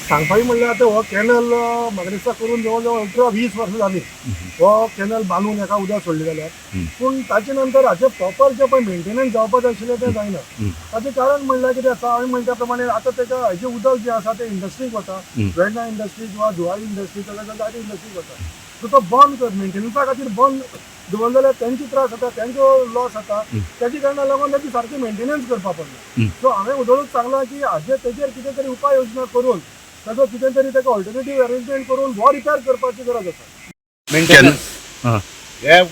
सांगपाचें म्हणल्यार आतां हो कॅनल म्हाका दिसता करून जवळ जवळ 18-20 वर्सां जालीं हो कॅनल बांदून एका उदक सोडलें जाल्यार. पूण ताचे नंतर हाचें प्रॉपर जें पळय मेंटेनन्स जावपाचें आशिल्लें तें जायना. ताचें कारण म्हणल्यार कितें आसा, हांवें म्हणटा प्रमाणे आतां तेका हाजें उदक जें आसा तें इंडस्ट्रीक वता, वेर्णा इंडस्ट्रीज वा जुवारी इंडस्ट्री, तशें जायते इंडस्ट्रीक वता. सो तो बंद कर मेंटेनन्सा खातीर बंद दवरलो जाल्यार तेंचे त्रास जाता, तेंचो लॉस जाता. तेजे कारणाक लागून तेजी सारकी मेंटेनन्स करपा पडना. सो हांवें उदळूच सांगलां की हाजेर तेजेर कितें तरी उपाय योजना करून ताजो कितें तरी ताका ऑल्टरनेटीव अरेंजमेंट करून हो रिपेर करपाची गरज आसा. मेंटेनन्स हे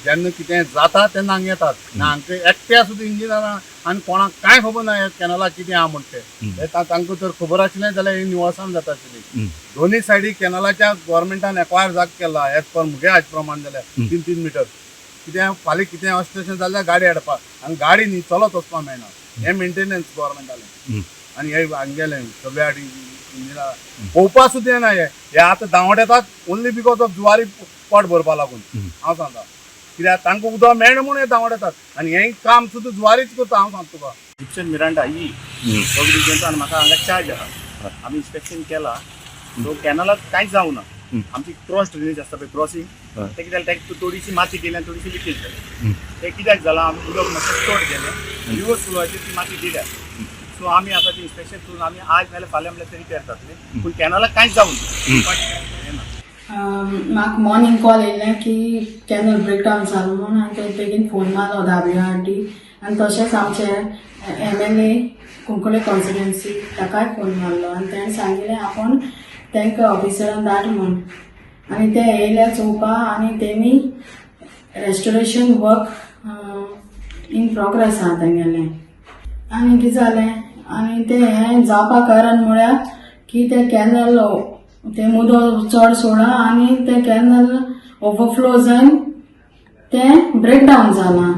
जेन्ना कितें जाता तेन्ना हांगा येतात ना. हांकां एकट्या सुद्दां इंजिनियरां आनी कोणाक कांय खबर ना हे कॅनलाक कितें आहा म्हण तें. हे तांकां जर खबर आशिल्लें जाल्यार ही निवळसाण जाता आशिल्ली. दोनूय सायडी कॅनलाच्या गोवोरमेंटान एक्वायर जाग केला एज पर मुगे हाजे प्रमाण जाल्यार 3-3 मिटर. कितें फाल्यां कितें अशें तशें जाल्यार गाडी हाडपाक आनी गाडी न्ही, चलत वचपाक मेळना. हें मेंटेनन्स गोवोरमेंटालें आनी हे हांगेलें सगळे इंजिनियर पळोवपा सुद्दां येना. हे हे आतां धांवट येतात ओनली because of Zuari पोट भरपा लागून. हांव सांगता कित्याक, तांकां उदक मेळना म्हूण हे धांवट येतात आनी हें काम सुद्दां जुवारीच करता, हांव सांगता तुका. गिप्सन मिरांडा ही वर्क आनी म्हाका हांगा चार्ज आहा. आमी इन्स्पेक्शन केला, सो कॅनलाक कांयच जावना. आमची क्रॉस ड्रेनेज आसता पळय, क्रॉसिंग, ते कितें जालें, ताका थोडीशी माती गेली आनी थोडीशी लिकेज जाली. ते कित्याक जालां, आमी उदक मातशें चड गेलें, रिवर्स फ्लोवाचेर ती माती गेल्या. सो आमी आतां ती इन्स्पेक्शन करून आमी आज नाल्यार फाल्यां म्हणल्यार ते रिपेर जातले, पूण कॅनलाक कांयच जावना, हें ना. म्हाका मॉर्निंग कॉल येयल्लें की कॅनल ब्रेकडावन जालो म्हूण आनी ते बेगीन फोन मारलो WRD आनी तशेंच आमचे एमएलए कुंकळे कॉन्स्टिट्युएन्सी ताकाय फोन मारलो आनी तेणें सांगिल्लें आपूण तांकां ऑफिसरान धाड म्हूण आनी ते येयले चोवपा आनी तेमी रेस्टोरेशन वर्क इन प्रोग्रेस आहा तेंगेलें. आनी कितें जालें, आनी तें हें जावपा कारण म्हळ्यार की तें कॅनल तें उदक चड सोडा आनी तें कॅनल ओवरफ्लो जावन तें ब्रेकडावन जालां.